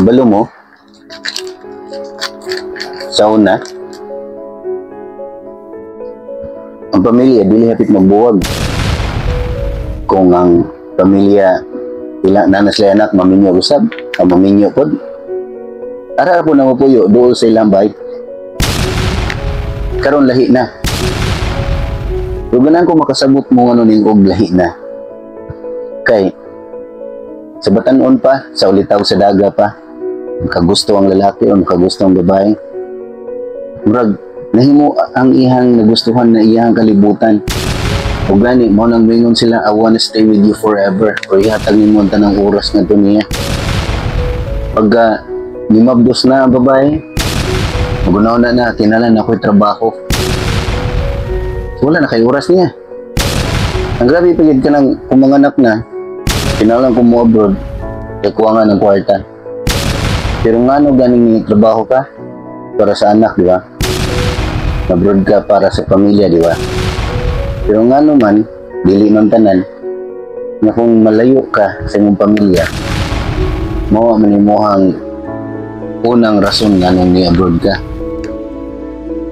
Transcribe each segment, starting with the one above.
Kabalo mo, sa una, ang pamilya dili hapit magbuwag. Kung ang pamilya ila na sila anak maminyo usab, ang maminyo pod. Ara po na mopuyo duol sa ilang bay. Karon lahi na. Ug ganahan ko makasabot mo ano ning og lahi na. Kay sa batan-on pa, sa ulitaw sa daga pa, makagusto ang lalaki o makagusto ang babae. Murag nahimo ang ihang nagustuhan na iyang kalibutan. Ug gani mao nang moingon sila, "I wanna stay with you forever," or ihatag nimo ang tanang oras nga niya. Pagka limabdos na ang babae, magunaw na na, kinahanglan ako'y trabaho. So, wala na kay oras niya. Ang grabe pagid ka ng kung manganak na, kinahanglan ko mo abroad, kay kuha nga ng kwarta. Pero ngano ganing trabaho ka? Para sa anak, di ba? Abroad ka para sa pamilya, di ba? Pero ngano man, dili man tanan, na kung malayo ka sa imong pamilya, mao man imuhang unang rason nga nung ni-abroad ka.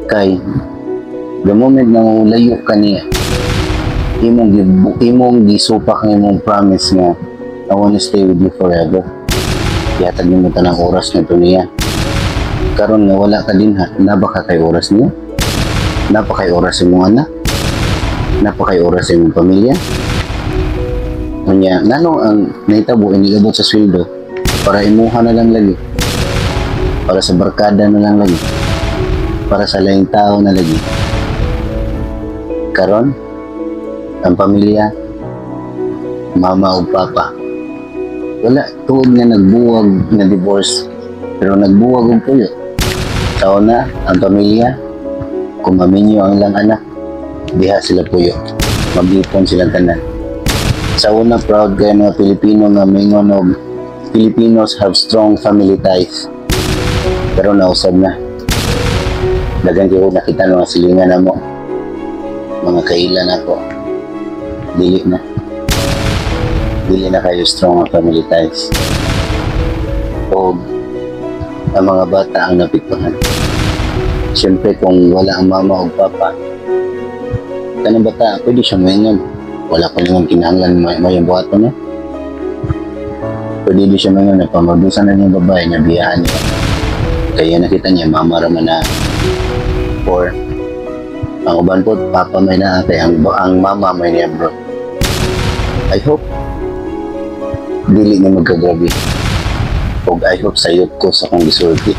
Kay, the moment na layo ka niya, imong gisupak ang imong promise nga, "I wanna stay with you forever." Ihatag nimo tanang oras nga niya. Karon nga wala ka din ha, naa ba ka kay oras niya? Naa pa kay oras sa imong anak? Naa pa kay oras sa imong pamilya? Unya, ngano ang nahitabo inigabot sa sweldo para imuha na lang lagi? Para sa barkada na lang lagi? Para sa laing tao na lagi? Karon, ang pamilya, mama o papa, wala tuod nga nagbuwag nga divorce, pero nagbuwag og puyo. Sa una, ang pamilya, kung maminyo ang ilang anak, diha sila puyo. Mag-ipon silang tanan. Sa una, proud kayo mga Pilipino nga mingon og Filipinos have strong family ties. Pero nausab na. Daghan kayo nakita mga silingan na mo. Mga kailan ako. Dili na. Dili na kayo strong ang family ties. O ang mga bata ang napiktuhan. Siyempre, kung wala ang mama o papa, kanang bata, pwede siya moingon. Wala ko namang kinahanglan may buhaton no? Pwede di siya moingon na pamagusan na niyang babae niya, biyaan niya. Kaya nakita niya, mama raman na. Or, ang uban po, papa may naa, kay ang mama may niya bro. I hope, dili niya magkagrabe. O I hope sayop ko sa akong gisulti.